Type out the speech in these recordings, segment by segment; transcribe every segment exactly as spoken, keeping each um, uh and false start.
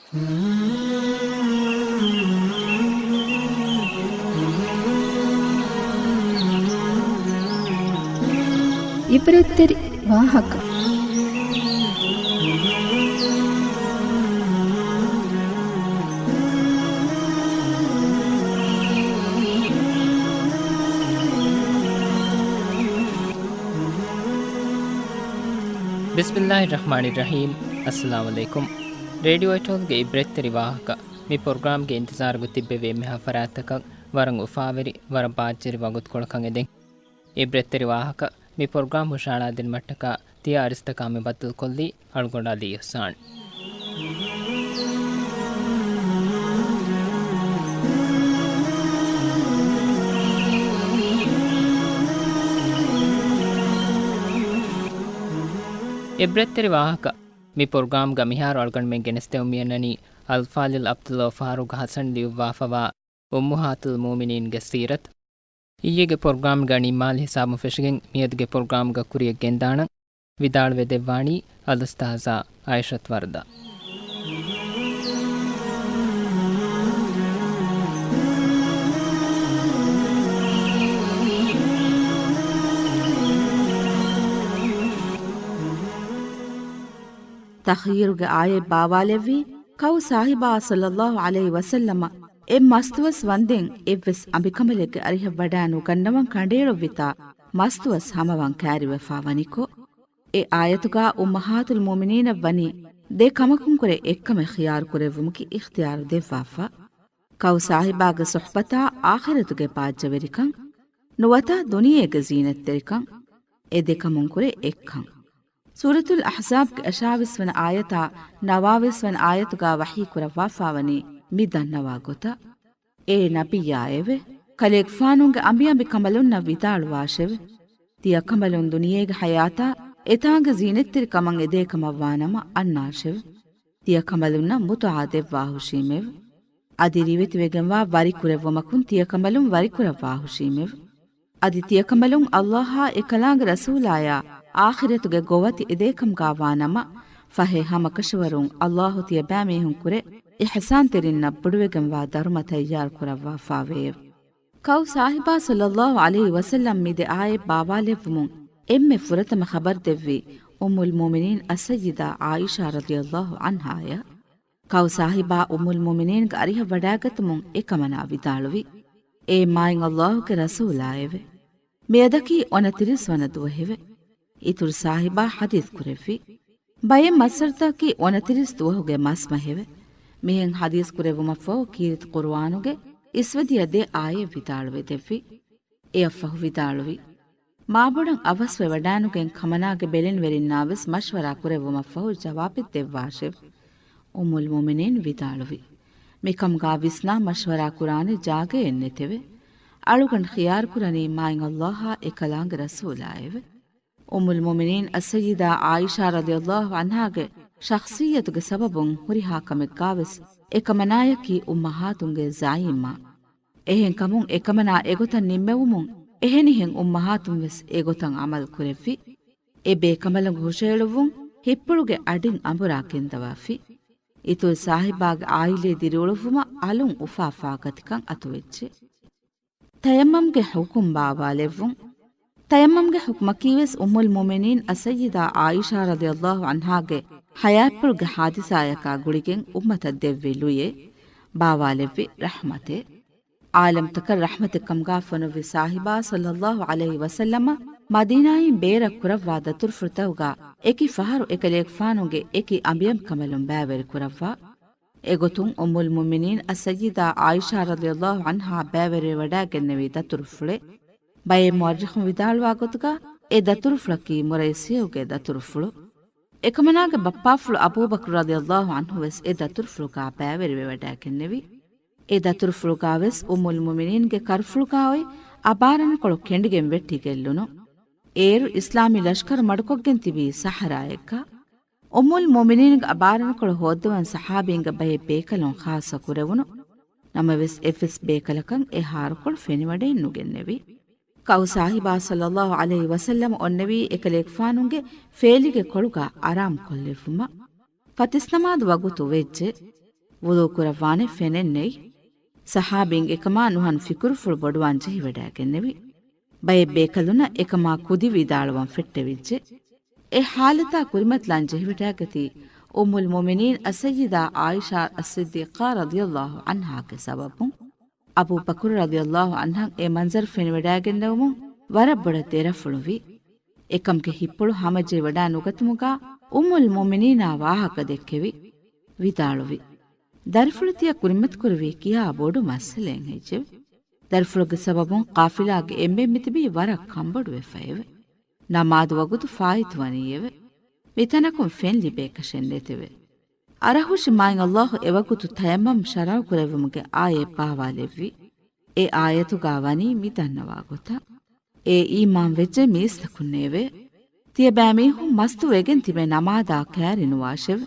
ޢިބްރަތްތެރި ވާހަކަ. ބިސްމިއްލާހި ރަޙްމާނި ރަޙީމް. އައްސަލާމު ޢަލައިކުމް. ރޭޑިއޯ އެޓޯލްގެ ޢިބްރަތްތެރި ވާހަކަ. މި ޕްރޮގްރާމްގެ އިންތިޒާރުގަ ތިއްބެވި އެންމެހާ ފަރާތްތަކަށް ވަރަށް އުފާވެރި، ވަރަށް ބާއްޖަވެރި ވަގުތުކޮޅަކަށް އެދެން. ޢިބްރަތްތެރި ވާހަކަ މި ޕްރޮގްރާމް ހުށަހަޅާދިނުމަށްޓަކާ ތިޔަ އަރިސްތަކާ މި ބައްދަލުކޮށްލީ އަޅުގަނޑު ޢަލީ އިޙްސާން. ޢިބްރަތްތެރި ވާހަކަ. މި ޕްރޮގްރާމްގަ މިހާރު އަޅުގަނޑުމެން ގެނެސްދެމުން މިއަންނަނީ އަލްފާޟިލް ޢަބްދުﷲ ފާރޫޤް ޙަސަން ލިޔުއްވާފަވާ އުއްމުހާތުލް މުއުމިނީންގެ ސީރަތު. އިއްޔެގެ ޕްރޮގްރާމްގަ ނިންމާލި ހިސާބުން ފެށިގެން މިއަދުގެ ޕްރޮގްރާމްގަ ކުރިޔަށް ގެންދާނަން. ވިދާޅުވެ ދެއްވާނީ އަލްއުސްތާޛާ އާއިޝަތު ވަރްދާ. ތަޚްޔީރުގެ އާޔަތް ބާވާލެއްވީ، ކައު ސާހިބާ ޞައްލައްލާހު ޢަލައިހި ވަސައްލަމަ އެއް މަސްދުވަސް ވަންދެން އެއްވެސް އަނބިކަނބަލެއްގެ އަރިހަށް ވަޑާ ނުގަންނަވަން ކަނޑައެޅުއްވިތާ، މަސްދުވަސް ހަމަވަން ކައިރިވެފާވަނިކޮށް، އެ އާޔަތުގާ އުއްމަހާތުލް މުއުމިނީނަށް ވަނީ ދެ ކަމަކުންކުރެ އެއްކަމެއް ޚިޔާރުކުރެއްވުމަކީ އިޚްތިޔާރު ދެއްވާފަ. ކައު ސާހިބާގެ ޞުޙްބަތާ އާޚިރަތުގެ ބާއްޖަވެރިކަން، ނުވަތަ ދުނިޔޭގެ ޒީނަތްތެރިކަން، އެ ދެކަމުން ކުރެ އެއްކަން. ސޫރަތުލް އަޙްޒާބްގެ އަށާވީސް ވަނަ އާޔަތާ ނަވާވީސް ވަނަ އާޔަތުގާ ވަޙީ ކުރައްވާފާވަނީ މި ދަންނަވާ ގޮތަށް. އޭ ނަބިއްޔާއެވެ! ކަލޭގެފާނުގެ އަނބިއަނބި ކަނބަލުންނަށް ވިދާޅުވާށެވެ! ތިޔަ ކަނބަލުން ދުނިޔޭގެ ޙަޔާތާ އެތާނގެ ޒީނަތްތެރި ކަމަށް އެދޭ ކަމަށް ވާނަމަ އަންނާށެވެ! ތިޔަ ކަނބަލުންނަށް މުތުޢާ ދެއްވާހުށީމެވެ. އަދި ރިވެތިވެގެންވާ ވަރިކުރެއްވުމަކުން ތިޔަ ކަނބަލުން ވަރިކުރައްވާހުށީމެވެ. އަދި ތިޔަ ކަނބަލުން އައްލާހާ އެކަލާނގެ ރަސޫލާޔާ އާޚިރަތުގެ ގޮވަތި އެދޭކަމުގާ ވާނަމަ، ފަހެ ހަމަކަށަވަރުން އައްލާހު ތިޔަބައިމީހުންކުރެ އިޙްސާންތެރިންނަށް ބޮޑުވެގެންވާ ދަރުމަ ތައްޔާރުކުރައްވާފާވެއެވެ. ކައު ސާހިބާ ޞައްލައްލާހު ޢަލައިހި ވަސައްލަމް މި ދެ އާޔަތް ބާވާލެއްވުމުން އެންމެ ފުރަތަމަ ޚަބަރު ދެއްވީ އުއްމުލް މުއުމިނީން އައްސައްޔިދާ ޢާއިޝާ ރަޟިޔައްލާހު ޢަންހާއަށް. ކައު ސާހިބާ އުއްމުލް މުއުމިނީންގެ އަރިހަށް ވަޑާގަތުމުން އެކަމަނާ ވިދާޅުވި، އޭ މާތް އައްލާހުގެ ރަސޫލާއެވެ! މިއަދަކީ އޮނަތިރީސް ވަނަ ދުވަހެވެ. އިތުރު ސާހިބާ ޙަދީޘް ކުރެއްވި، ބައެއް މައްސަރުތަކަކީ އޮނަތިރީސް ދުވަހުގެ މަސްމަހެވެ. މިހެން ޙަދީޘް ކުރެއްވުމަށްފަހު ކީރިތި ޤުރުއާނުގެ އިސްވެދިޔަ ދެ އާޔަތް ވިދާޅުވެ ދެއްވި. އެއަށްފަހު ވިދާޅުވި، މާބޮޑަށް އަވަސްވެވަޑާނުގެން ކަމަނާގެ ބެލެނިވެރިންނާވެސް މަޝްވަރާ ކުރެއްވުމަށްފަހު ޖަވާބެއް ދެއްވާށެވެ. އުއްމުލް މުއުމިނީން ވިދާޅުވި، މިކަމުގާ ވިސްނާ މަޝްވަރާ ކުރާނެ ޖާގައެއް ނެތެވެ. އަޅުގަނޑު ޚިޔާރުކުރަނީ މާތް އައްލާހާ އެކަލާނގެ ރަސޫލާއެވެ. އުއްމުލް މުއުމިނީން އައްސައްޔިދާ ޢާއިޝާ ރަޟިޔައްލާހު ޢަންހާގެ ޝަޚްޞިއްޔަތުގެ ސަބަބުން ހުރިހާ ކަމެއްގާވެސް އެކަމަނާޔަކީ އުއްމަހާތުންގެ ޒަޢީމާ. އެހެންކަމުން އެކަމަނާ އެގޮތަށް ނިންމެވުމުން އެހެނިހެން އުއްމަހާތުންވެސް އެގޮތަށް ޢަމަލު ކުރެއްވި. އެ ބޭކަނބަލުންގެ ހުށައެޅުއްވުން ހިއްޕުޅުގެ އަޑިން އަނބުރާ ގެންދަވާފި. އިތުރު ސާހިބާގެ ޢާއިލޭ ދިރިއުޅުއްވުމަށް އަލުން އުފާ ފާގަތިކަން އަތުވެއްޖެ. ތަޔައްމަމްގެ ޙުކުމް ބާވާލެއްވުން. ތަޔައްމަމްގެ ޙުކުމަކީވެސް އުއްމުލް މުއުމިނީން އައްސައްޔިދާ ޢާއިޝާ ރަޟިޔައްލާހު ޢަންހާގެ ޙަޔާތްޕުޅުގެ ޙާދިސާޔަކާ ގުޅިގެން އުއްމަތަށް ދެއްވި ލުޔެއް، ބާވާލެއްވި ރަޙްމަތެއް. ޢާލަމްތަކަށް ރަޙްމަތެއް ކަމުގާ ފޮނުއްވި ސާހިބާ ޞައްލައްލާހު ޢަލައިހި ވަސައްލަމަ މަދީނާއިން ބޭރަށް ކުރައްވާ ދަތުރުފުޅުތަކުގާ އެކި ފަހަރު އެކަލޭގެފާނުގެ އެކި އަނބިއަނބިކަނބަލުން ބައިވެރި ކުރައްވާ. އެގޮތުން އުއްމުލް މުއުމިނީން އައްސައްޔިދާ ޢާއިޝާ ރަޟިޔައްލާހު ޢަންހާ ބައިވެރިވެވަޑައިގެންނެވި ދަތުރުފުޅެއް. ބައެއް މުއައްރިޚުން ވިދާޅުވާ ގޮތުގާ އެ ދަތުރުފުޅަކީ މުރައިސިޔަހުގެ ދަތުރުފުޅު. އެކަމަނާގެ ބައްޕާފުޅު އަބޫބަކުރު ރަޟިޔައްލާހު ޢަންހުވެސް އެ ދަތުރުފުޅުގާ ބައިވެރިވެވަޑައިގެންނެވި. އެ ދަތުރުފުޅުގާވެސް އުއްމުލް މުއުމިނީންގެ ކަރުފުޅުގާ އޮތް އަބާރަނިކޮޅު ކެނޑިގެން ވެއްޓިގެން ލުނު. އޭރު އިސްލާމީ ލަޝްކަރު މަޑުކޮށްގެން ތިބީ ސަހަރާއެއްގާ. އުއްމުލް މުއުމިނީންގެ އަބާރަނިކޮޅު ހޯއްދަވަން ޞަޙާބީންގެ ބައެއް ބޭކަލުން ޚާއްޞަ ކުރެވުނު. ނަމަވެސް އެއްވެސް ބޭކަލަކަށް އެ ހާރުކޮޅު ފެނިވަޑައެއް ނުގެންނެވި. ކައު ސާހިބާ ޞައްލައްލާހު ޢަލައިހި ވަސައްލަމަ އޮންނެވީ އެކަލޭގެފާނުގެ ފޭލިގެ ކޮޅުގާ އަރާމުކޮށްލެއްވުމަށް. ފަތިސްނަމާދު ވަގުތު ވެއްޖެ. ވުޟޫ ކުރައްވާނެ ފެނެއް ނެތް. ޞަޙާބީން އެކަމާ ނުހަނު ފިކުރުފުޅު ބޮޑުވާން ޖެހިވަޑައިގެންނެވި. ބައެއް ބޭކަލުންނަށް އެކަމާ ކުދި ވިދާޅުވަން ފެއްޓެވިއްޖެ. އެ ޙާލަތާ ކުރިމަތިލާން ޖެހިވަޑައިގަތީ އުއްމުލް މުއުމިނީން އައްސައްޔިދާ ޢާއިޝާ އައްޞިއްދީޤާ ރަޟިޔަﷲ ޢަންހާގެ ސަބަބުން. އަބޫބަކުރު ރަޟިޔަﷲ ޢަންހަށް އެ މަންޒަރު ފެނިވަޑައިގެންނެވުމުން ވަރަށް ބޮޑަށް ދެރަފުޅުވި. އެކަމުގެ ހިތްޕުޅު ހަމަޖެހިވަޑައި ނުގަތުމުގާ އުއްމުލް މުއުމިނީނާ ވާހަކަ ދެއްކެވި. ވިދާޅުވި، ދަރިފުޅު ތިޔަ ކުރިމަތިކުރެއްވީ ކިހާ ބޮޑު މައްސަލައެއް ހެއްޔެވެ؟ ދަރިފުޅުގެ ސަބަބުން ޤާފިލާގެ އެންމެން މިތިބީ ވަރަށް ކަންބޮޑުވެފައެވެ. ނަމާދު ވަގުތު ފާއިތުވަނީއެވެ. މިތަނަކުން ފެން ލިބޭކަށެއް ނެތެވެ. އަރަހުށި މާތް ﷲ އެވަގުތު ތަޔައްމަމް ޝަރުޢުކުރެއްވުމުގެ އާޔަތް ބާވާލެއްވި. އެ އާޔަތުގާ ވަނީ މި ދަންނަވާ ގޮތަށް. އޭ އީމާންވެއްޖެ މީސްތަކުންނޭވެ! ތިޔަބައިމީހުން މަސްތުވެގެން ތިބެ ނަމާދާ ކައިރިނުވާށެވެ.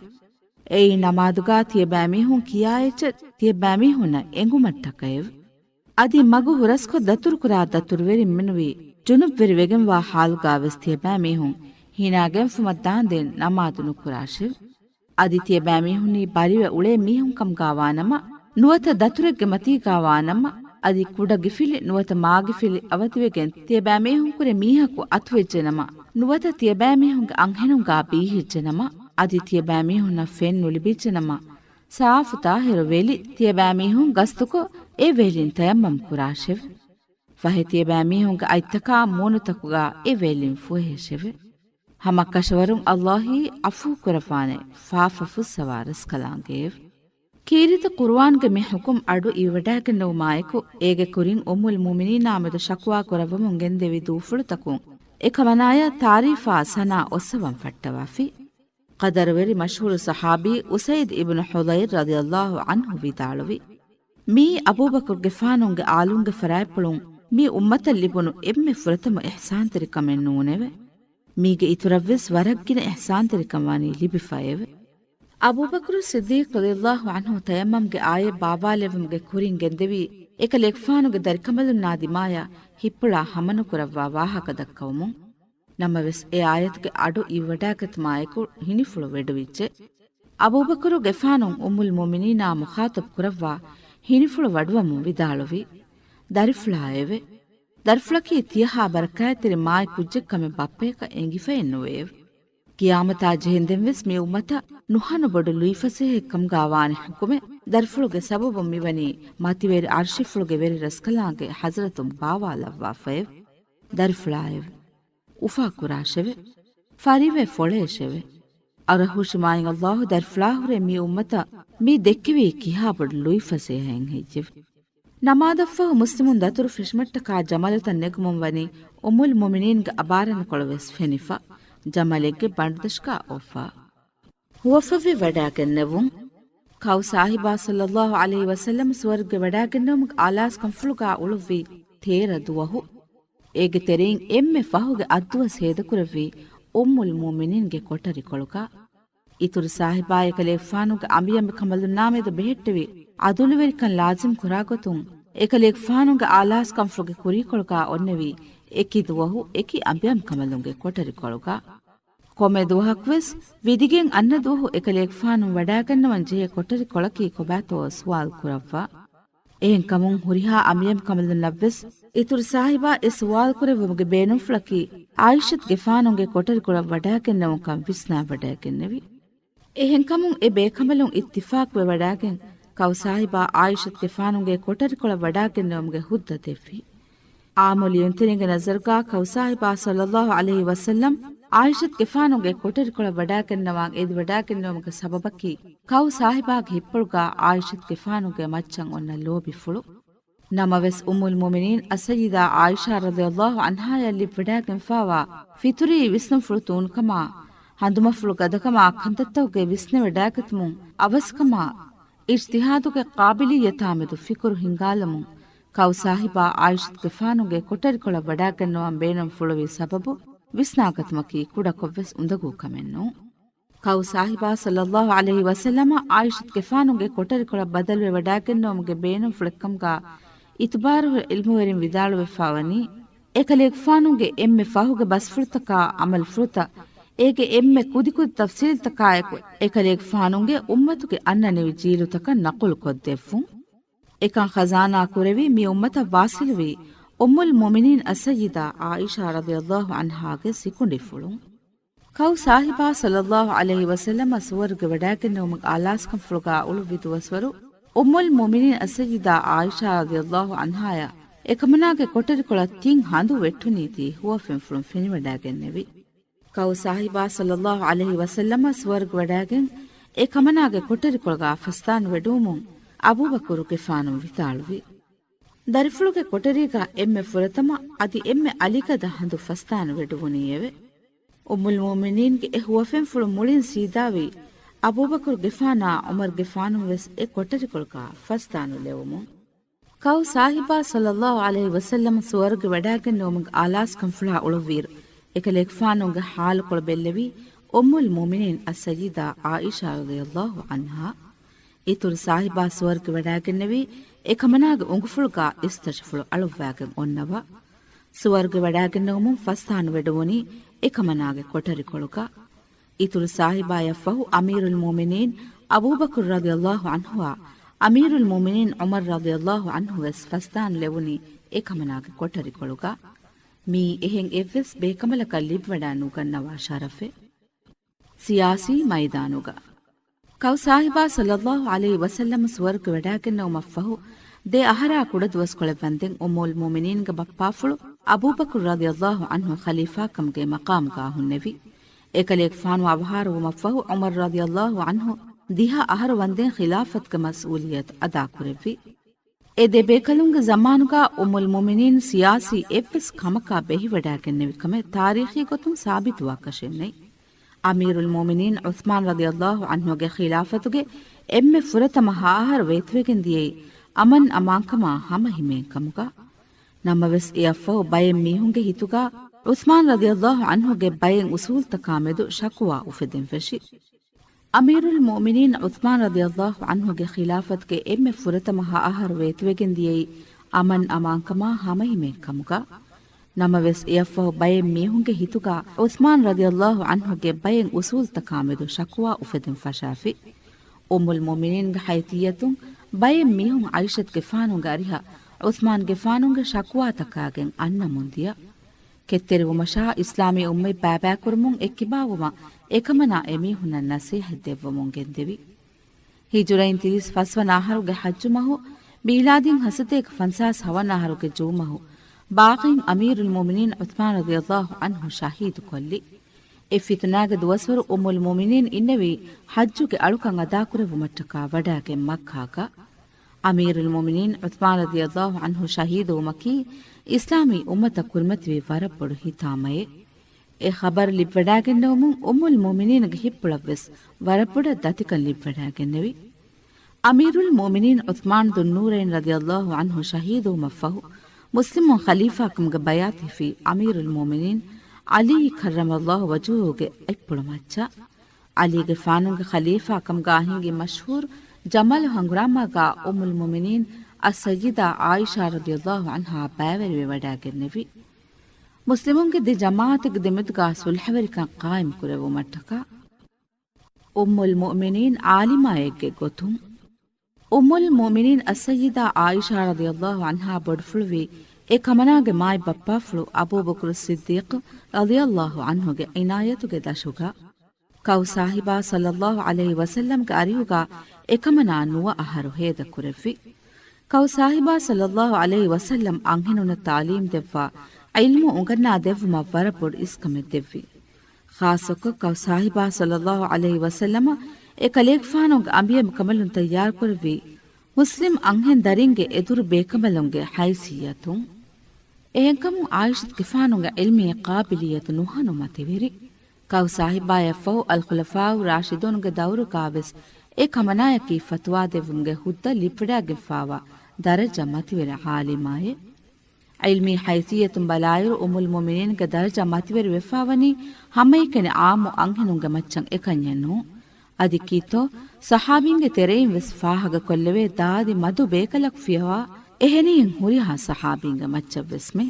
އެއީ ނަމާދުގާ ތިޔަބައިމީހުން ކިޔާ އެއްޗެއް ތިޔަބައިމީހުންނަށް އެނގުމަށްޓަކައެވެ. އަދި މަގު ހުރަސްކޮށް ދަތުރުކުރާ ދަތުރުވެރިން މެނުވީ ޖުނުބްވެރިވެގެންވާ ޙާލުގާވެސް ތިޔަބައިމީހުން ހިނާގެންފުމަށް ދާންދެން ނަމާދު ނުކުރާށެވެ. އަދި ތިޔަބައިމީހުންނީ ބަލިވެ އުޅޭ މީހުން ކަމުގާ ވާނަމަ، ނުވަތަ ދަތުރެއްގެ މަތީގާ ވާނަމަ، އަދި ކުޑަ ގިފިލި ނުވަތަ މާގިފިލި އަވަދިވެގެން ތިޔަބައިމީހުންކުރެ މީހަކު އަތުވެއްޖެނަމަ، ނުވަތަ ތިޔަބައިމީހުންގެ އަންހެނުންގާ ބީހިއްޖެނަމަ، އަދި ތިޔަބައިމީހުންނަށް ފެން ނުލިބިއްޖެނަމަ، ސާފު ޠާހިރު ވެލި ތިޔަބައިމީހުން ގަސްތުކޮށް، އެ ވެލިން ތަޔައްމަމް ކުރާށެވެ. ފަހެ ތިޔަބައިމީހުންގެ އަތްތަކާ މޫނުތަކުގާ އެ ވެލިން ފުއެހޭށެވެ. ހަމަ ކަށަވަރުން ﷲ އީ ޢަފޫ ކުރައްވާނެ، ފާފަ ފުއްސަވާ ރަސްކަލާނގެއެވެ. ކީރިތި ޤުރުއާންގެ މި ޙުކުމް އަޑު އިވިވަޑައިގެންނެވުމާއެކު، އޭގެ ކުރިން އުއްމުލް މުއުމިނީނާމެދު ޝަކުވާ ކުރައްވަމުން ގެންދެވި ދޫފުޅުތަކުން އެކަމަނާޔަށް ތާރީފާ ސަނާ އޮއްސަވަން ފައްޓަވާފި. ޤަދަރުވެރި މަޝްހޫރު ޞަޙާބީ އުސައިދު އިބްނު ޙުޟައިރު ރަޟިޔަﷲ ޢަންހު ވިދާޅުވި، މިއީ އަބޫބަކުރުގެފާނުގެ އާލުންގެ ފަރާތްޕުޅުން މި އުއްމަތަށް ލިބުނު އެންމެ ފުރަތަމަ އިޙްސާންތެރިކަމެއް ނޫނެވެ. މީގެ އިތުރަށްވެސް ވަރަށްގިނަ އިޙްސާންތެރިކަން ވަނީ ލިބިފައެވެ. އަބޫބަކުރު ޞިއްދީޤު ރަޟިޔަﷲ ޢަންހު ތަޔައްމަމްގެ އާޔަތް ބާވާލެއްވުމުގެ ކުރިން ގެންދެވީ، އެކަލޭގެފާނުގެ ދަރިކަނބަލުންނާ ދިމާޔަށް ހިތްޕުޅާ ހަމަނުކުރައްވާ ވާހަކަ ދައްކަވަމުން. ނަމަވެސް، އެ އާޔަތުގެ އަޑު އިވިވަޑައިގަތުމާއެކު ހިނިފުޅު ވެޑުވިއްޖެ. އަބޫބަކުރުގެފާނު އުއްމުލް މުއުމިނީނާ މުޚާޠަބު ކުރައްވާ ހިނިފުޅު ވަޑުވަމުން ވިދާޅުވި، ދަރިފުޅާއެވެ! ދަރިފުޅަކީ ތިޔަހާ ބަރަކާތްތެރި މާތް ކުއްޖެއްކަމެއް ބައްޕަޔަކަށް އެނގިފައެއް ނުވެއެވެ. ޤިޔާމަތާ ޖެހެންދެންވެސް މި އުއްމަތަށް ނުހަނު ބޮޑު ލުއިފަސޭހައެއްކަމުގާ ވާނެ ޙުކުމެއް ދަރިފުޅުގެ ސަބަބުން މިވަނީ މަތިވެރި ޢަރްޝިފުޅުގެ ވެރި ރަސްކަލާނގެ ޙަޟްރަތުން ބާވާލައްވާފައެވެ. ދަރިފުޅާއެވެ! އުފާކުރާށެވެ! ފަރިވެ ފޮޅޭށެވެ! އަރަހުށި މާތް ﷲ ދަރިފުޅާހުރެ މި އުއްމަތަށް މި ދެއްކެވީ ކިހާބޮޑު ލުއިފަސޭހައެއް ހެއްޔެވެ؟ ނަމާދަށްފަހު މުސްލިމުން ދަތުރު ފެށުމަށްޓަކާ ޖަމަލުތައް ނެގުމުން ވަނީ އުއްމުލް މުއުމިނީންގެ އަބާރަންކޮޅު ވެސް ފެނިފަ، ޖަމަލެއްގެ ބަނޑުދަށުގާ އޮއްވާ. ހުވަފަތްވެ ވަޑައިގެންނެވުން. ކައު ސާހިބާ ޞައްލަﷲ ޢަލައިހި ވަސައްލަމަ ސުވަރުގެ ވަޑައިގެންނެވުމުގެ އާލާސްކަންފުޅުގާ އުޅުއްވީ ތޭރަ ދުވަހު. އޭގެ ތެރެއިން އެންމެ ފަހުގެ އަށްދުވަސް ހޭދަކުރެއްވީ އުއްމުލް މުއުމިނީންގެ ކޮޓަރިކޮޅުގާ. އިތުރު ސާހިބާ އެކަލޭގެފާނުގެ އަނބިއަނބިކަނބަލުންނާމެދު ބެހެއްޓެވި ޢަދުލުވެރިކަން ލާޒިމް ކުރާގޮތުން، އެކަލޭގެފާނުގެ އާލާސްކަންފުޅުގެ ކުރީކޮޅުގާ އޮންނެވީ އެކި ދުވަހު އެކި އަނބިއަނބިކަނބަލުންގެ ކޮޓަރިކޮޅުގާ. ކޮންމެ ދުވަހަކުވެސް ވިދިގެން އަންނަ ދުވަހު އެކަލޭގެފާނު ވަޑައިގަންނަވަން ޖެހޭ ކޮޓަރިކޮޅަކީ ކޮބާތޯ ސުވާލު ކުރައްވާ. އެހެންކަމުން ހުރިހާ އަނބިއަނބިކަނބަލުންނަށްވެސް އިތުރު ސާހިބާ އެ ސުވާލު ކުރެއްވުމުގެ ބޭނުންފުޅަކީ ޢާއިޝަތުގެފާނުގެ ކޮޓަރިކޮޅަށް ވަޑައިގެންނެވުންކަން ވިސްނާވަޑައިގެންނެވި. އެހެންކަމުން އެ ބޭކަނބަލުން އިއްތިފާޤުވެވަޑައިގެން ކައު ސާހިބާ ޢާއިޝަތުގެފާނުގެ ކޮޓަރިކޮޅަށް ވަޑައިގެންނެވުމުގެ ހުއްދަ ދެއްވި. ޢާއްމު ލިޔުންތެރިންގެ ނަޒަރުގާ ކައު ސާހިބާ ޞައްލަﷲ ޢަލައިހި ވަސައްލަމް ޢާއިޝަތުގެފާނުގެ ކޮޓަރިކޮޅަށް ވަޑައިގެންނަވާން އެދިވަޑައިގެންނެވުމުގެ ސަބަބަކީ ކައު ސާހިބާގެ ހިތްޕުޅުގާ ޢާއިޝަތުގެފާނުގެ މައްޗަށް އޮންނަ ލޯބިފުޅު. ނަމަވެސް އުއްމުލް މުއުމިނީން އައްސައްޔިދާ ޢާއިޝާ ރަޟިޔަﷲ ޢަންހާޔަށް ލިބިވަޑައިގެންފާވާ ފިޠުރީ ވިސްނުންފުޅު ތޫނުކަމާ، ހަނދުމަފުޅު ގަދަކަމާ ކަންތައްތަކުގެ ވިސްނެވަޑައިގަތުމުން އަވަސްކަމާ، އިޖްތިހާދުގެ ޤާބިލިއްޔަތާމެދު ފިކުރު ހިންގާލަމުން، ކައު ސާހިބާ ޢާއިޝަތުގެފާނުގެ ކޮޓަރިކޮޅަށް ވަޑައިގަންނަވަން ބޭނުންފުޅުވި ސަބަބު ވިސްނާގަތުމަކީ ކުޑަކޮށްވެސް އުނދަގޫ ކަމެއް ނޫން. ކައު ސާހިބާ ޞައްލަﷲ ޢަލައިހި ވަސައްލަމަ ޢާއިޝަތުގެފާނުގެ ކޮޓަރިކޮޅަށް ބަދަލުވެ ވަޑައިގެންނެވުމުގެ ބޭނުންފުޅެއްކަމުގާ އިތުބާރުހުރި ޢިލްމުވެރިން ވިދާޅުވެފާވަނީ، އެކަލޭގެފާނުގެ އެންމެ ފަހުގެ ބަސްފުޅުތަކާ ޢަމަލުފުޅުތައް އޭގެ އެންމެ ކުދިކުދި ތަފްސީލްތަކާއެކު އެކަލޭގެފާނުގެ އުއްމަތުގެ އަންނަނިވި ޖީލުތަކަށް ނަޤުލު ކޮށްދެއްވުން. އެކަން ޚަޒާނާ ކުރެވި މި އުއްމަތަށް ވާޞިލުވީ އުއްމުލް މުއުމިނީން އައްސައްޔިދާ ޢާއިޝާ ރަޟިޔަﷲ ޢަންހާގެ ސިކުނޑިފުޅުން. ކައު ސާހިބާ ޞައްލަﷲ ޢަލައިހި ވަސައްލަމަ ސުވަރުގެ ވަޑައިގެންނެވުމުގެ އާލާސްކަންފުޅުގާ އުޅުއްވި ދުވަސްވަރު، އުއްމުލް މުއުމިނީން އައްސައްޔިދާ ޢާއިޝާ ރަޟިޔަﷲ ޢަންހާޔަށް އެކަމަނާގެ ކޮޓަރިކޮޅަށް ތިން ހަނދު ވެއްޓުނީތީ ހުވަފެންފުޅުން ފެނިވަޑައިގެންނެވި. ކައު ސާހިބާ ޞައްލަﷲ ޢަލައިހި ވަސައްލަމަ ސުވަރުގެ ވަޑައިގެން އެ ކަމަނާގެ ކޮޓަރިކޮޅުގާ ފަސްދާން ވެޑުވުމުން އަބޫބަކުރުގެފާނު ވިދާޅުވި. ދަރިފުޅުގެ ކޮޓަރީގާ އެންމެ ފުރަތަމަ އަދި އެންމެ އަލިގަދަ ހަނދު ފަސްދާން ވެޑުވުނީއެވެ. އުއްމުލް މުއުމިނީންގެ އެ ހުވަފެންފުޅު މުޅިން ސީދާވީ އަބޫބަކުރުގެފާނާ ޢުމަރުގެފާނުން ވެސް އެ ކޮޓަރިކޮޅުގާ ފަސްދާނު ލެވުމުން. ކައު ސާހިބާ ޞައްލަﷲ ޢަލައިހި ވަސައްލަމަ ސުވަރުގެ ވަޑައިގެންނެވުމުގެ އާލާސްކަންފުޅާ އުޅުއްވިއިރު، އެކަލޭގެފާނުގެ ޙާލުކޮޅު ބެއްލެވީ އުއްމުލް މުއުމިނީން އައްސައްޔިދާ ޢާއިޝާ ރަޟިޔަﷲ ޢަންހާ. އިތުރު ސާހިބާ ސުވަރުގެ ވަޑައިގެންނެވީ އެކަމަނާގެ އުނގުފުޅުގާ އިސްތަށިފުޅު އަޅުއްވާގެން އޮންނަވާ. ސުވަރުގެ ވަޑައިގެންނެވުމުން ފަސްދާނު ވެޑުވުނީ އެކަމަނާގެ ކޮޓަރިކޮޅުގާ. އިތުރު ސާހިބާޔަށްފަހު އަމީރުލް މުއުމިނީން އަބޫބަކުރު ރަޟިޔަﷲ ޢަންހުއާ އަމީރުލް މުއުމިނީން ޢުމަރު ރަޟިޔަﷲ ޢަންހު ވެސް ފަސްދާން ލެވުނީ އެކަމަނާގެ ކޮޓަރިކޮޅުގާ. މިއީ އެހެން އެއްވެސް ބޭކަނބަލަކަށް ލިބިވަޑައި ނުގަންނަވާ ޝަރަފެއް. ސިޔާސީ މައިދާނުގަ ކައު ސާހިބާ ޞައްލަﷲ ޢަލައިހި ވަސައްލަމަ ސުވަރުގެ ވަޑައިގެންނެވުމަށްފަހު، ދެ އަހަރާ ކުޑަދުވަސްކޮޅެއް ވަންދެން އުއްމުލް މުއުމިނީންގެ ބައްޕާފުޅު އަބޫބަކުރު ރަޟިޔަﷲ ޢަންހު ޚަލީފާކަމުގެ މަޤާމުގާ ހުންނެވި. އެކަލޭގެފާނު އަވަހާރަވުމަށްފަހު، ޢުމަރު ރަޟިޔަﷲ ޢަންހު ދިހަ އަހަރު ވަންދެން ޚިލާފަތުގެ މަސްއޫލިއްޔަތު އަދާކުރެއްވި. އެ ދެ ބޭކަލުންގެ ޒަމާނުގާ އުއްމުލް މުއުމިނީން ސިޔާސީ އެއްވެސް ކަމަކާ ބެހިވަޑައިގެންނެވި ކަމެއް ތާރީޚީ ގޮތުން ސާބިތުވާކަށެއް ނެތް. އަމީރުލް މުއުމިނީން ޢުޘްމާން ރަޟިޔަﷲ ޢަންހުގެ ޚިލާފަތުގެ އެންމެ ފުރަތަމަ ހަ އަހަރު ވޭތުވެގެން ދިޔައީ އަމަން އަމާންކަމާ ހަމަހިމޭން ކަމުގަ. ނަމަވެސް، އެއަށްފަހު ބައެއް މީހުންގެ ހިތުގާ ޢުޘްމާން ރަޟިޔަﷲ ޢަންހުގެ ބައެއް އުޞޫލްތަކާމެދު ޝަކުވާ އުފެދެން ފެށި. އަމީރުލް މުއުމިނީން ޢުޘްމާން ރަޟިޔަﷲ ޢަންހުގެ ޚިލާފަތުގެ އެންމެ ފުރަތަމަ ހަ އަހަރު ވޭތުވެގެން ދިޔައީ އަމަން އަމާންކަމާ ހަމަހިމޭން ކަމުގަ. ނަމަވެސް، އެއަށްފަހު ބައެއް މީހުންގެ ހިތުގާ ޢުޘްމާން ރަޟިޔަﷲ ޢަންހުގެ ބައެއް އުޞޫލްތަކާމެދު ޝަކުވާ އުފެދެން ފަށާފި. އުއްމުލް މުއުމިނީންގެ ހައިޘިއްޔަތުން ބައެއް މީހުން ޢާއިޝަތުގެފާނުގެ އަރިހަށް ޢުޘްމާންގެފާނުގެ ޝަކުވާތަކާގެން އަންނަމުން ދިޔަ. ކެތްތެރިވުމަށާ އިސްލާމީ އުއްމަތް ބައިބައިކުރުމުން އެއްކިބާވުމަށް އެކަމަނާ އެމީހުންނަށް ނަޞޭޙަތް ދެއްވަމުން ގެންދެވި. ހިޖުރައިން ތިރީސް ފަސްވަނަ އަހަރުގެ ޙައްޖު މަހު، މީލާދީން ހަސަދޭގެ ފަންސާސް ހަވަނަ އަހަރުގެ ޖޫން މަހު، ބާޣީން އަމީރުލް މުއުމިނީން ޢުޘްމާން ރަޟިޔަﷲ ޢަންހު ޝަހީދު ކޮށްލި. އެ ފިތުނާގެ ދުވަސްވަރު އުއްމުލް މުއުމިނީން އިންނެވީ ޙައްޖުގެ އަޅުކަން އަދާކުރެއްވުމަށްޓަކާ ވަޑައިގެން މައްކާގަ. އަމީރުލް މުއުމިނީން ޢުޘްމާން ރަޟިޔަﷲ ޢަންހު ޝަހީދުވުމަކީ އިސްލާމީ އުއްމަތަށް ކުރިމަތިވި ވަރަށް ބޮޑު ހިތާމައެއް. އެ ޚަބަރު ލިބިވަޑައިގެންނެވުމުން އުއްމުލް މުއުމިނީންގެ ހިތްޕުޅަށްވެސް ވަރަށް ބޮޑަށް ދަތިކަން ލިބިވަޑައިގެންނެވި. އަމީރުލް މުއުމިނީން ޢުޘްމާން ޛުންނޫރައިން ރަޟިޔަﷲ ޢަންހު ޝަހީދުވުމަށްފަހު، މުސްލިމުން ޚަލީފާކަމުގެ ބައިޢަތު ހިފީ އަމީރުލް މުއުމިނީން ޢަލީ ކައްރަމަﷲ ވަޖްހަހުގެ އަތްޕުޅު މައްޗަށް. ޢަލީގެފާނުގެ ޚަލީފާކަމުގާ ހިނގި މަޝްހޫރު ޖަމަލު ހަނގުރާމާގާ އުއްމުލް މުއުމިނީން އައްސައްޔިދާ ޢާއިޝާ ރަޟިޔަﷲ ޢަންހާ ބައިވެރިވެވަޑައިގެންނެވި. މުސްލިމުންގެ ދެ ޖަމާޢަތެއްގެ ދެމެދުގާ ޞުލްޙަވެރިކަން ޤާއިމް ކުރެއްވުމަށްޓަކާ، އުއްމުލް މުއުމިނީން ޢާލިމާއެއްގެ ގޮތުން. އުއްމުލް މުއުމިނީން އައްސައްޔިދާ ޢާއިޝާ ރަޟިޔަﷲ ޢަންހާ ބޮޑުފުޅުވީ އެ ކަމަނާގެ މާތް ބައްޕާފުޅު އަބޫބަކުރު ޞިއްދީޤު ރަޟިޔަﷲ ޢަންހުގެ ޢިނާޔަތުގެ ދަށުގަ. ކައު ސާހިބާ ޞައްލަﷲ ޢަލައިހި ވަސައްލަމްގެ އަރިހުގާ އެކަމަނާ ނުވަ އަހަރު ހޭދަކުރެއްވި. ކައު ސާހިބާ ޞައްލަﷲ ޢަލައިހި ވަސައްލަމް އަންހެނުންނަށް ތަޢުލީމް ދެއްވާ، ޢިލްމު އުނގަންނާ ދެއްވުމަށް ވަރަށް ބޮޑު އިސްކަމެއް ދެއްވި. ޚާއްޞަކޮށް، ކައު ސާހިބާ ޞައްލަﷲ ޢަލައިހި ވަސައްލަމަށް އެ ކަލޭގެފާނުގެ އަނބިޔަމެ ކަނބަލުން ތައްޔާރުކުރެއްވީ، މުސްލިމް އަންހެން ދަރިންގެ އެދުރު ބޭކަނބަލުންގެ ޙައިސިއްޔަތުން. އެހެންކަމުން ޢާއިޝަތުގެފާނުގެ ޢިލްމީ ޤާބިލިއްޔަތު ނުހަނު މަތިވެރި. ކައު ސާހިބާޔަށްފަހު އަލްޚުލަފާއު ރާޝިދޫނުގެ ދައުރުގާވެސް އެ ކަމަނާޔަކީ ފަތުވާ ދެއްވުމުގެ ހުއްދަ ލިބިވަޑައިގެންފާވާ ދަރަޖަ މަތިވެރި ޢާލިމާއެއް. ޢިލްމީ ޙައިސިއްޔަތުން ބަލާއިރު، އުއްމުލް މުއުމިނީންގެ ދަރަޖަ މަތިވެރިވެފާވަނީ ހަމައެކަނި ޢާއްމު އަންހެނުންގެ މައްޗަށް އެކަންޏެއް ނޫން. އަދި ކީއްތޯ، ޞަޙާބީންގެ ތެރެއިން ވެސް ފާހަގަކޮށްލެވޭ ދާދި މަދު ބޭކަލަކު ފިޔަވާ، އެހެނިހެން ހުރިހާ ޞަޙާބީންގެ މައްޗަށްވެސްމެ.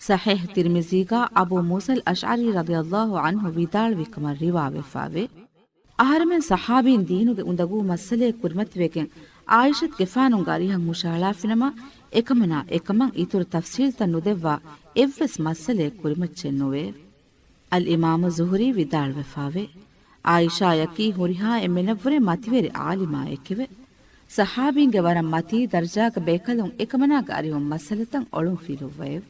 ޞަޙީޙު ތިރްމިޒީގަ އަބޫ މޫސަލް އަޝްޢަރީ ރަޟިޔަﷲ ޢަންހު ވިދާޅުވި ކަމަށް ރިވާވެފަވޭ. އަހަރެމެން ޞަޙާބީން ދީނުގެ އުނދަގޫ މައްސަލައެއް ކުރިމަތިވެގެން ޢާއިޝަތުގެފާނުގެ އަރިހަށް ހުށަހަޅާފިނަމަ، އެކަމަނާ އެކަމަށް އިތުރު ތަފްޞީލްތައް ނުދެއްވާ އެއްވެސް މައްސަލައެއް ކުރިމައްޗެއް ނުވެ. އަލްއިމާމު ޒުހުރީ ވިދާޅުވެފަވޭ، ޢާއިޝާޔަކީ ހުރިހާ އެންމެނަށްވުރެ މަތިވެރި ޢާލިމާއެކެވެ. ޞަޙާބީންގެ ވަރަށް މަތީ ދަރަޖާގެ ބޭކަލުން އެކަމަނާގެ އަރިހުން މައްސަލަތައް އޮޅުންފިލުއްވައެވެ.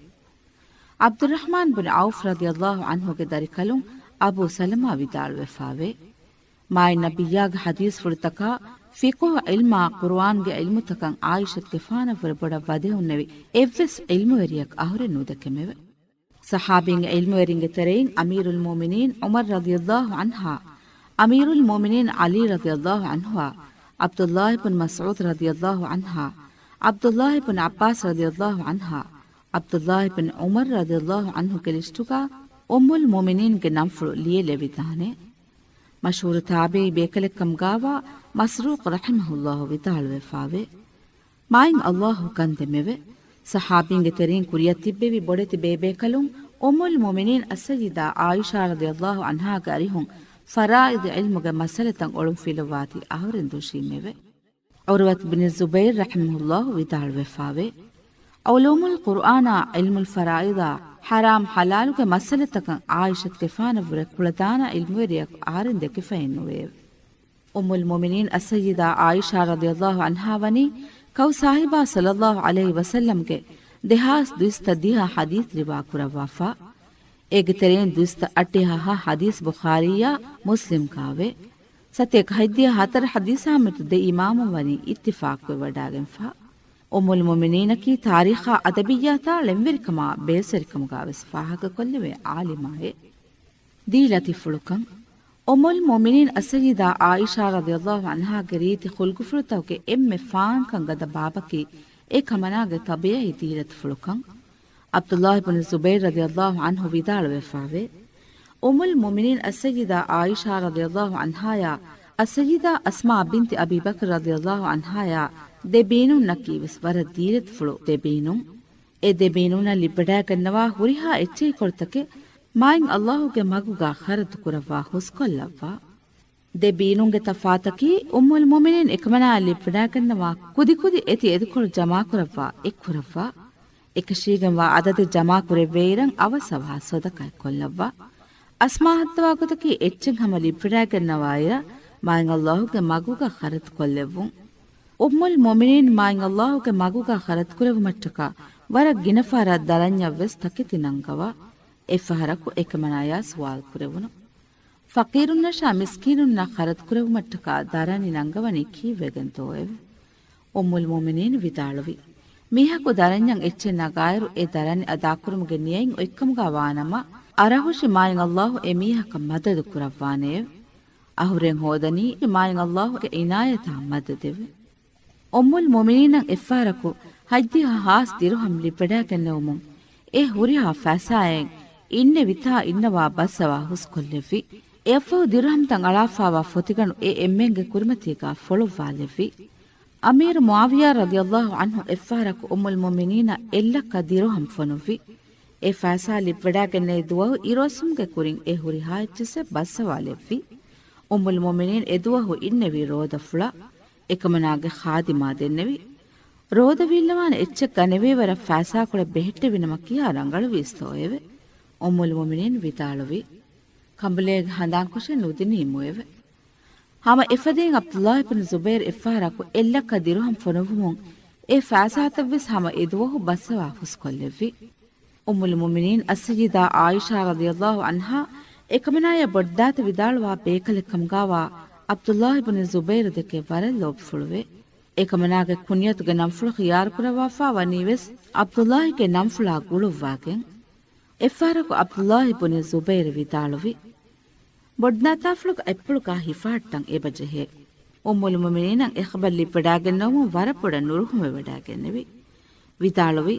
ޢަބްދުއްރަޙްމާން ބުން ޢައުފް ރަޟިޔަﷲ ޢަންހުގެ ދަރިކަލުން އަބޫ ސަލަމާ ވިދާޅުވެފަވޭ، މާތް ނަބިއްޔާގެ ޙަދީޘްފުޅުތަކާ، ފިޤުހު ޢިލްމާ، ޤުރުއާންގެ ޢިލްމުތަކަށް ޢާއިޝަތުގެފާނަށްވުރެ ބޮޑަށް ވަދެހުންނެވި އެއްވެސް ޢިލްމުވެރިޔަކު އަހުރެން ނުދެކެމެވެ. ޞަޙާބީންގެ ޢިލްމުވެރިންގެ ތެރެއިން އަމީރުލް މުއުމިނީން ޢުމަރު ރަޟިޔަﷲ ޢަންހާ، އަމީރުލް މުއުމިނީން ޢަލީ ރަޟިޔަﷲ ޢަންހުއާ، ޢަބްދުއްލާހި ބުން މަސްޢޫދު ރަޟިޔަﷲ ޢަންހާ، ޢަބްދުއްލާހި ބުން ޢައްބާސް ރަޟިޔަﷲ ޢަންހާ، ޢަބްދުއްލާހި ބުން ޢުމަރު ރަޟިޔަﷲ ޢަންހުގެ ލިސްޓުގަ އުއްމުލް މުއުމިނީންގެ ނަންފުޅު ލިޔެލެވިދާނެ. މަޝްހޫރު ތާބިޢީ ބޭކަލެއްކަމުގާވާ މަސްރޫޤު ރަޙިމަހުﷲ ވިދާޅުވެފަވޭ، މާތް ﷲ ކަންދެމެވެ. ޞަޙާބީންގެ ތެރެއިން ކުރިއަށް ތިއްބެވި ބޮޑެތި ބޭބޭކަލުން އުއްމުލް މުއުމިނީން އައްސައްޔިދާ ޢާއިޝާ ރަޟިޔަﷲ ޢަންހާގެ އަރިހުން ފަރާއިޟު ޢިލްމުގެ މައްސަލަތައް އޮޅުންފިލުއްވާތީ އަހުރެން ދުށީމެވެ. ޢުރުވަތު ބިން ޒުބައިރު ރަޙިމަހުﷲ ވިދާޅުވެފަވޭ، ޢުލޫމުލް ޤުރުއާނާ ޢިލްމުލް ފަރާއިޟާ، ޙަރާމް ޙަލާލުގެ މައްސަލަތަކަށް ޢާއިޝަތުގެފާނަށްވުރެ ކުޅަދާނަ ޢިލްމުވެރިޔަކު އަހަރެން ދެކިފައެއް ނުވެއެވެ. އުއްމުލް މުއުމިނީން އައްސައްޔިދާ ޢާއިޝާ ރަޟިޔަﷲ ޢަންހާ ވަނީ ކައު ޞާޙިބާ ޞައްލަﷲ ޢަލައިހި ވަސައްލަމްގެ ދެހާސް ދުއިސައްތަ ދިހަ ޙަދީޘް ރިވާ ކުރައްވާފަ. އޭގެ ތެރެއިން ދުއިސައްތަ އަށްޑިހަ ހަ ޙަދީޘް ބުޚާރީއާ މުސްލިމްގާވޭ. ސަތޭކަ ހަތްދިހަ ހަތަރު ޙަދީޘާމެދު ދެ އިމާމުން ވަނީ އިއްތިފާޤުވެވަޑާގެންފަ. އުއްމުލް މުއުމިނީނަކީ ތާރީޚާ އަދަބިއްޔާތާ ޅެންވެރިކަމާ ބޭސްވެރިކަމުގާވެސް ފާހަގަކޮށްލެވޭ ޢާލިމާއެއް. ދީލަތިފުޅުކަން. އުއްމުލް މުއުމިނީން އައްސައްޔިދާ ޢާއިޝާ ރަޟިޔަﷲ ޢަންހާގެ ރީތި ޚުލްޤުފުޅުތަކުގެ އެންމެ ފާންކަން ގަދަ ބާބަކީ އެކަމަނާގެ ޠަބީޢީ ދީލަތިފުޅުކަން. ޢަބްދުއްލާހި ބުނު ޒުބައިރު ރަޟިޔަﷲ ޢަންހު ވިދާޅުވެފައެވެ. އުއްމުލް މުއުމިނީން އައްސައްޔިދާ ޢާއިޝާ ރަޟިޔަﷲ ޢަންހާޔާ، އައްސައްޔިދާ އަސްމާ ބިންތި އަބީ ބަކްރު ރަޟިޔަﷲ ޢަންހާޔާ، ދެ ބީނުންނަކީވެސް ވަރަށް ދީލަތިފުޅު ދެ ބީނުން. އެ ދެ ބީނުންނަށް ލިބިވަޑައިގަންނަވާ ހުރިހާ އެއްޗެހިކޮޅުތަކެއް މާތް ﷲ ގެ މަގުގާ ޚަރަދު ކުރައްވާ ހުސްކޮށްލައްވާ. ދެ ބީނުންގެ ތަފާތަކީ، އުއްމުލް މުއުމިނީން އެކަމަނާއަށް ލިބިވަޑައިގަންނަވާ ކުދިކުދި އެތި އެދުކޮޅު ޖަމާކުރައްވާ އެއްކުރައްވާ. އެކަށީގެންވާ އަދަދެއް ޖަމާކުރެއްވޭއިރަށް އަވަސްއަވަހަށް ޞަދަޤާތް ކޮށްލައްވާ. އަސްމާ ހައްދަވާ ގޮތަކީ، އެއްޗެއް ހަމަ ލިބިވަޑައިގަންނަވާއިރަށް މާތް ﷲ ގެ މަގުގަ ޚަރަދު ކޮށްލެއްވުން. އުއްމުލް މުއުމިނީން މާތް ﷲ ގެ މަގުގަ ޚަރަދުކުރެއްވުމަށްޓަކާ ވަރަށް ގިނަ ފަހަރަށް ދަރަންޏަށް ވެސް ތަކެތި ނަންގަވާ. އެއްފަހަރަކު އެކަމަނާޔާ ސުވާލު ކުރެވުނު. ފަޤީރުންނަށާ މިސްކީނުންނަށް ޚަރަދުކުރެއްވުމަށްޓަކާ ދަރަނި ނަންގަވަނީ ކީއްވެގެންތޯއެވެ؟ އުއްމުލް މުއުމިނީން ވިދާޅުވި، މީހަކު ދަރަންޏަށް އެއްޗެއް ނަގާއިރު، އެ ދަރަނި އަދާކުރުމުގެ ނިޔަތް އޮތްކަމުގާ ވާނަމަ، އަރަހުށި މާތް ﷲ އެ މީހަކަށް މަދަދު ކުރައްވާނެއެވެ. އަހުރެން ހޯދަނީ މާތް ﷲ ގެ އިނާޔަތާ މަދަދެވެ. އުއްމުލް މުއުމިނީނަށް އެއްފަހަރަކު ހަތްދިހަ ހާސް ދިރުހަމް ލިބިވަޑައިގެންނެވުމުން، އެ ހުރިހާ ފައިސާއެއް އިންނެވިތާ އިންނަވާ ބައްސަވާ ހުސްކޮށްލެއްވި. އެއަށްފަހު ދިރުހަމްތައް އަޅާފާވާ ފޮތިގަނޑު އެ އެންމެންގެ ކުރިމަތީގާ ފޮޅުއްވާލެއްވި. އަމީރު މުޢާވިޔާ ރަޟިޔަﷲ ޢަންހު އެއްފަހަރަކު އުއްމުލް މުއުމިނީނަށް އެއްލައްކަ ދިރުހަމް ފޮނުއްވި. އެ ފައިސާ ލިބިވަޑައިގެންނެވި ދުވަހު އިރުއޮއްސުމުގެ ކުރިން އެ ހުރިހާ އެއްޗިއްސެއް ބައްސަވާލެއްވި. އުއްމުލް މުއުމިނީން އެދުވަހު އިންނެވީ ރޯދަފުޅަށް. އެކަމަނާގެ ޚާދިމާ ދެންނެވި، ރޯދަވީއްލަވާނެ އެއްޗެއް ގަނެވޭވަރަށް ފައިސާކޮޅެއް ބެހެއްޓެވިނަމަ ކިހާ ރަނގަޅުވީސްތޯއެވެ؟ އުއްމުލް މުއުމިނީން ވިދާޅުވި، ކަނބުލޭގެ ހަނދާންކޮށެއް ނުދިނީމުއެވެ. ހަމަ އެފަދައިން ޢަބްދުއްލާހި ބިން ޒުބައިރު އެއްފަހަރަކު އެއްލައްކަ ދިރުހަމް ފޮނުއްވުމުން އެ ފައިސާތައްވެސް ހަމަ އެދުވަހު ބައްސަވާ ހުސްކޮށްލެއްވި. އުއްމުލް މުއުމިނީން އައްސައްޔިދާ ޢާއިޝާ ރަޟިޔަﷲ ޢަންހާ އެކަމަނާޔަށް ބޮޑުދާތަ ވިދާޅުވާ ބޭކަލެއްކަމުގާވާ ޢަބްދުއްލާހި ބުނި ޒުބައިރު ދެކެ ވަރަށް ލޯބިފުޅުވޭ. އެކަމަނާގެ ކުންޔަތުގެ ނަންފުޅު ޚިޔާރުކުރައްވާފާ ވަނީވެސް ޢަބްދުއްލާހިގެ ނަންފުޅާ ގުޅުއްވާގެން. އެއްފަހަރަކު ޢަބްދުއްލާހި ބުނި ޒުބައިރު ވިދާޅުވި، ބޮޑުދާތާފުޅުގެ އަތްޕުޅުގާ ހިފާއްޓަން އެބަޖެހޭ. އުއްމުލް މުއުމިނީނަށް އެ ޚަބަރު ލިބިވަޑާގެންނެވުމުން ވަރަށް ބޮޑަށް ނުރުހުމެވަޑާގެންނެވި. ވިދާޅުވި،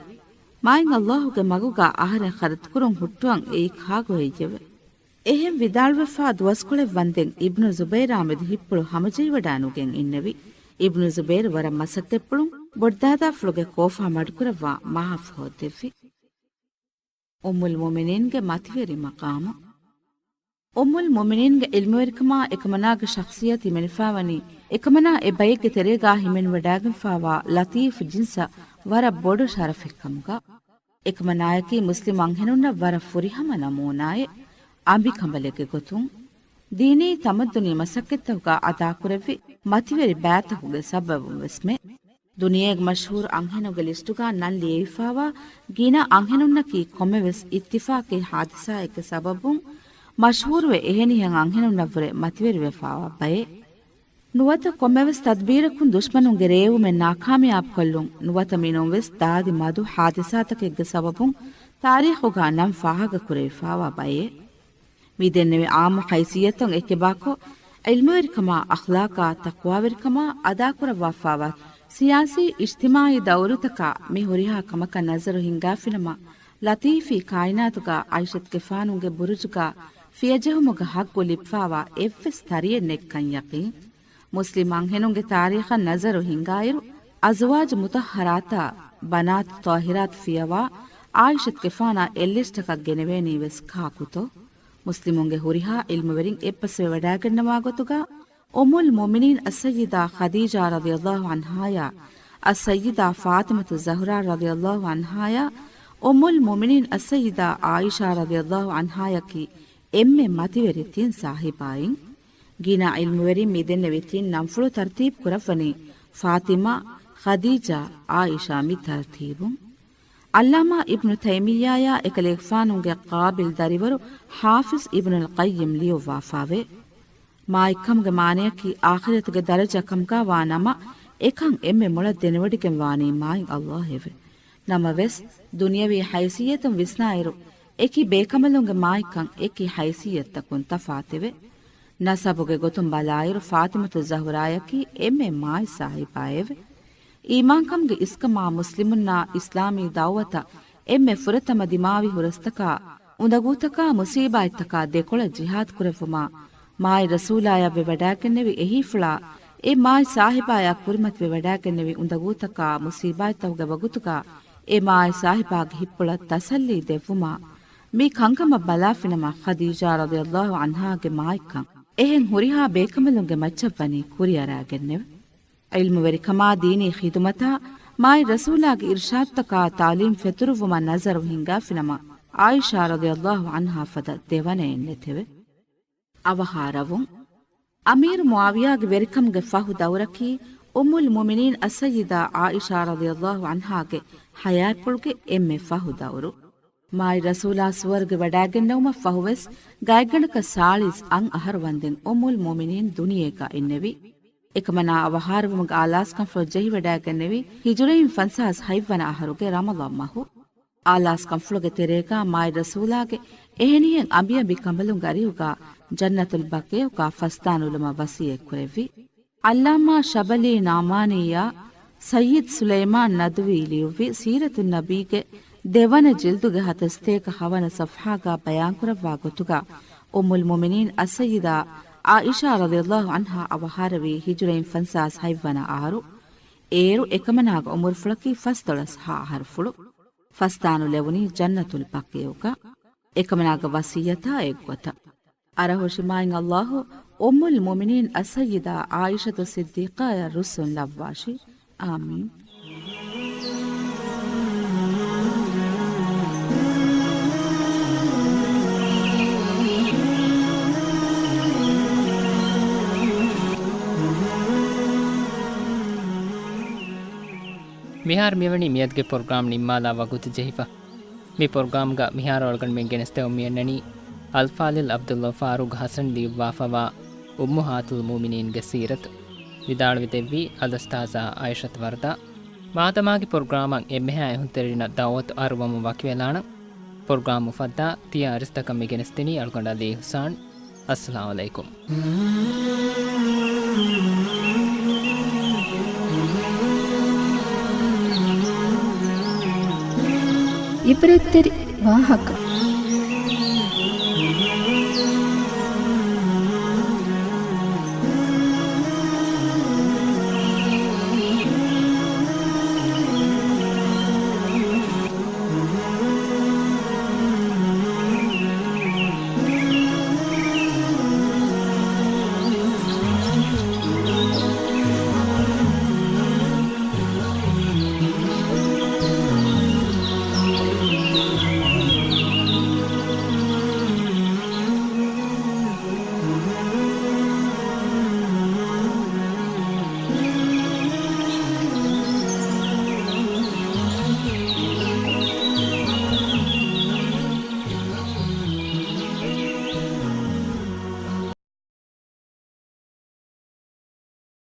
މާތް ﷲ ގެ މަގުގާ އަހަރެން ޚަރަދުކުރުން ހުއްޓުވަން އެއީ ކާގޮހެއްޔެވެ؟ އެހެން ވިދާޅުވެފާ ދުވަސްކޮޅެއް ވަންދެން އިބްނު ޒުބައިރާމެދު ހިތްޕުޅު ހަމަޖެހިވަޑާނުގެން އިންނެވި. އިބްނު ޒުބައިރު ވަރަށް މަސައްކަތްޕުޅުން ބޮޑުދާދާފުޅުގެ ކޯފާ މަޑުކުރައްވާ މާފު ހޯއްދެއްވި. އުއްމުލް މުއުމިނީންގެ މަތިވެރި މަޤާމު. އުއްމުލް މުއުމިނީންގެ ޢިލްމުވެރިކަމާ އެކަމަނާގެ ޝަޚްޞިއްޔަތު ހިމެނިފާވަނީ، އެކަމަނާ އެ ބައެއްގެ ތެރޭގާ ހިމެނިވަޑައިގެންފާވާ ލަތީފް ޖިންސަށް ވަރަށް ބޮޑު ޝަރަފެއް ކަމުގަ. އެކަމަނާޔަކީ މުސްލިމް އަންހެނުންނަށް ވަރަށް ފުރިހަމަ ނަމޫނާއެއް. އަނބިކަނބަލެއްގެ ގޮތުން، ދީނީ ތަމައްދުނީ މަސައްކަތްތަކުގަ އަދާކުރެއްވި މަތިވެރި ބައިތަކުގެ ސަބަބުން ވެސްމެ. ދުނިޔޭގެ މަޝްހޫރު އަންހެނުންގެ ލިސްޓުގަ ނަން ލިޔެވިފާވާ ގިނަ އަންހެނުންނަކީ ކޮންމެވެސް އިއްތިފާޤީ ހާދިސާއެއްގެ ސަބަބުން މަޝްހޫރުވެ އެހެނިހެން އަންހެނުންނަށްވުރެ މަތިވެރިވެފާވާ ބައެއް. ނުވަތަ ކޮންމެވެސް ތަދްބީރަކުން ދުޝްމަނުންގެ ރޭވުމެއް ނާކާމިޔާބުކޮށްލުން، ނުވަތަ މިނޫންވެސް ދާދި މަދު ހާދިސާތަކެއްގެ ސަބަބުން ތާރީޚުގަ ނަން ފާހަގަކުރެވިފާވާ ބައެއް. މި ދެންނެވި އާއްމު ހައިސިއްޔަތުން އެކިބާކޮށް، ޢިލްމުވެރިކަމާ، އަޚްލާޤާ، ތަޤްވާވެރިކަމާ އަދާކުރައްވާފާވާ ސިޔާސީ، އިޖްތިމާޢީ ދައުރުތަކާ މި ހުރިހާ ކަމަކަށް ނަޒަރު ހިންގާފިނަމަ، ލަތީފީ ކާއިނާތުގަ ޢާއިޝަތުގެފާނުގެ ބުރުޖުގަ ފިޔަޖެހުމުގެ ހައްގު ލިބިފާވާ އެއްވެސް ތަރިއެއް ނެތްކަން ޔަޤީން. މުސްލިމް އަންހެނުންގެ ތާރީޚަށް ނަޒަރު ހިންގާއިރު، އަޒުވާޖު މުޠައްހަރާތާ، ބަނާތު ޠާހިރާތު ފިޔަވާ ޢާއިޝަތުގެފާނާ އެއްލިސްޓަކަށް ގެނެވޭނީ ވެސް ކާކުތޯ؟ މުސްލިމުންގެ ހުރިހާ ޢިލްމުވެރިން އެއްބަސްވެ ވަޑައިގަންނަވާ ގޮތުގަ، އުއްމުލް މުއުމިނީން އައްސައްޔިދާ ޚަދީޖާ ރަޟިޔަﷲ ޢަންހާޔާ، އައްސައްޔިދާ ފާޠިމަތު ޒަހްރާ ރަޟިޔަﷲ ޢަންހާޔާ، އުއްމުލް މުއުމިނީން އައްސައްޔިދާ ޢާއިޝާ ރަޟިޔަﷲ ޢަންހާޔަކީ އެންމެ މަތިވެރި ތިން ސާހިބާއިން. ގިނަ ޢިލްމުވެރިން މި ދެންނެވި ތިން ނަންފުޅު ތަރްތީބު ކުރައްވަނީ ފާޠިމާ، ޚަދީޖާ، ޢާއިޝާ މި ތަރްތީބުން. ޢައްލާމާ އިބްނު ތައިމިއްޔާޔާ އެކަލޭގެފާނުގެ ޤާބިލް ދަރިވަރު ޙާފިޡް އިބްނުލް ޤައްޔިމް ލިޔުއްވާފާވޭ. މާތްކަމުގެ މާނަޔަކީ އާޚިރަތުގެ ދަރަޖަ ކަމުގަ ވާ ނަމަ، އެކަން އެންމެ މޮޅަށް ދެނެވޮޑިގެން ވާނީ މާތް ﷲ އެވެ. ނަމަވެސް، ދުނިޔަވީ ހައިސިއްޔަތުން ވިސްނާއިރު، އެކި ބޭކަނބަލުންގެ މާތްކަން އެކި ހައިސިއްޔަތުތަކުން ތަފާތެވެ. ނަސަބުގެ ގޮތުން ބަލާއިރު، ފާޠިމަތު ޒަހުރާޔަކީ އެންމެ މާތް ސާހިބާއެވެ. އީމާންކަމުގެ އިސްކަމާ، މުސްލިމުންނާ އިސްލާމީ ދަޢުވަތަށް އެންމެ ފުރަތަމަ ދިމާވި ހުރަސްތަކާ، އުނދަގޫތަކާ، މުޞީބާތްތަކާ ދެކޮޅަށް ޖިހާދު ކުރެއްވުމާ، މާތް ރަސޫލާޔަށް ވެވަޑައިގެންނެވި އެހީފުޅާ، އެ މާތް ސާހިބާޔާ ކުރިމަތިވެވަޑައިގެންނެވި އުނދަގޫތަކާ، މުޞީބާތްތަކުގެ ވަގުތުގަ، އެ މާތް ސާހިބާގެ ހިތްޕުޅަށް ތަސައްލީ ދެއްވުމާ، މި ކަންކަމަށް ބަލާފިނަމަ، ޚަދީޖާ ރަޟިޔަﷲ ޢަންހާގެ މާތްކަން އެހެން ހުރިހާ ބޭކަނބަލުންގެ މައްޗަށްވަނީ ކުރިއަރާގެންނެވެ. ޢިލްމުވެރިކަމާ ދީނީ ޚިދުމަތާ މާތް ރަސޫލާގެ އިރްޝާދުތަކާ ތަޢުލީމް ފެތުރުއްވުމަށް ނަޒަރު ހިންގާފިނަމަ، ޢާއިޝާ ރަޟިޔަﷲ ޢަންހާ ފަދަ ދެވަނައެއް ނެތެވެ. އަވަހާރަވުން. އަމީރު މުޢާވިޔާގެ ވެރިކަމުގެ ފަހު ދައުރަކީ، އުއްމުލް މުއުމިނީން އައްސައްޔިދާ ޢާއިޝާ ރަޟިޔަﷲ ޢަންހާގެ ޙަޔާތްޕުޅުގެ އެންމެ ފަހު ދައުރު. މާތް ރަސޫލާ ސުވަރުގެ ވަޑައިގެންނެވުމަށް ފަހުވެސް، ގާތްގަނޑަކަށް ސާޅީސް އަށް އަހަރު ވަންދެން އުއްމުލް މުއުމިނީން ދުނިޔޭގަ އިންނެވި. އެކަމަނާ އަވަހާރަވުމުގެ އާލާސްކަންފުޅު ޖެހިވަޑައިގެންނެވީ ހިޖުރައިން ފަންސާސް ހަތްވަނަ އަހަރުގެ ރަމަޟާން މަހު. އާލާސްކަންފުޅުގެ ތެރޭގަ މާތް ރަސޫލާގެ އެހެނިހެން އަނބިއަނބި ކަނބަލުންގެ އަރިހުގަ ޖަންނަތުލް ބަޤީޢުގަ ފަސްދާނުލުމަށް ވަޞިއްޔަތް ކުރެއްވި. ޢައްލާމާ ޝަބަލީ ނަޢުމާނީއާ ސައްޔިދު ސުލައިމާން ނަދުވީ ލިޔުއްވި ސީރަތުއްނަބީގެ ދެވަނަ ޖިލްދުގެ ހަތަރުސަތޭކަ ހަވަނަ ޞަފްޙާގަ ބަޔާންކުރައްވާ ގޮތުގަ، އުއްމުލް މުއުމިނީން އައްސައްޔިދާ ޢާއިޝާ ރަޟިޔަﷲ ޢަންހާ އަވަހާރަވީ ހިޖުރައިން ފަންސާސް ހަތްވަނަ އަހަރު. އޭރު އެކަމަނާގެ ޢުމުރުފުޅަކީ ފަސްދޮޅަސް ހަ އަހަރުފުޅު. ފަސްދާނުލެވުނީ ޖަންނަތުލް ބަޤީޢުގަ. އެކަމަނާގެ ވަޞިއްޔަތާ އެއްގޮތަށް. އަރަހުށި މާތް ﷲ އުއްމުލް މުއުމިނީން އައްސައްޔިދާ ޢާއިޝަތު ޞިއްދީޤާޔަށް ރުއްސުން ލައްވާށި. އާމީން. މިހާރު މިވަނީ މިއަދުގެ ޕްރޮގްރާމް ނިންމާލާ ވަގުތު ޖެހިފަ. މި ޕްރޮގްރާމްގަ މިހާރު އަޅުގަނޑުމެން ގެނެސްދެމުން މިއަންނަނީ އަލްފާޟިލް ޢަބްދުﷲ ފާރޫޤް ޙަސަން ލިޔުއްވާފަވާ އުއްމުހާތުލް މުއުމިނީންގެ ސީރަތު. ވިދާޅުވެ ދެއްވީ އަލްއުސްތާޛާ ޢާއިޝަތު ވަރްދާ. މާދަމާގެ ޕްރޮގްރާމަށް އެންމެހާ އެހުންތެރިންނަށް ދަޢުވަތު އަރުވަމުން ވަކިވެލާނަން. ޕްރޮގްރާމް އުފައްދާ ތިޔަ އަރިސްތަކަށް މި ގެނެސްދިނީ އަޅުގަނޑު ޢަލީ އިޙްސާން. އައްސަލާމު ޢަލައިކުމް. ޢިބްރަތްތެރި ވާހަކަ.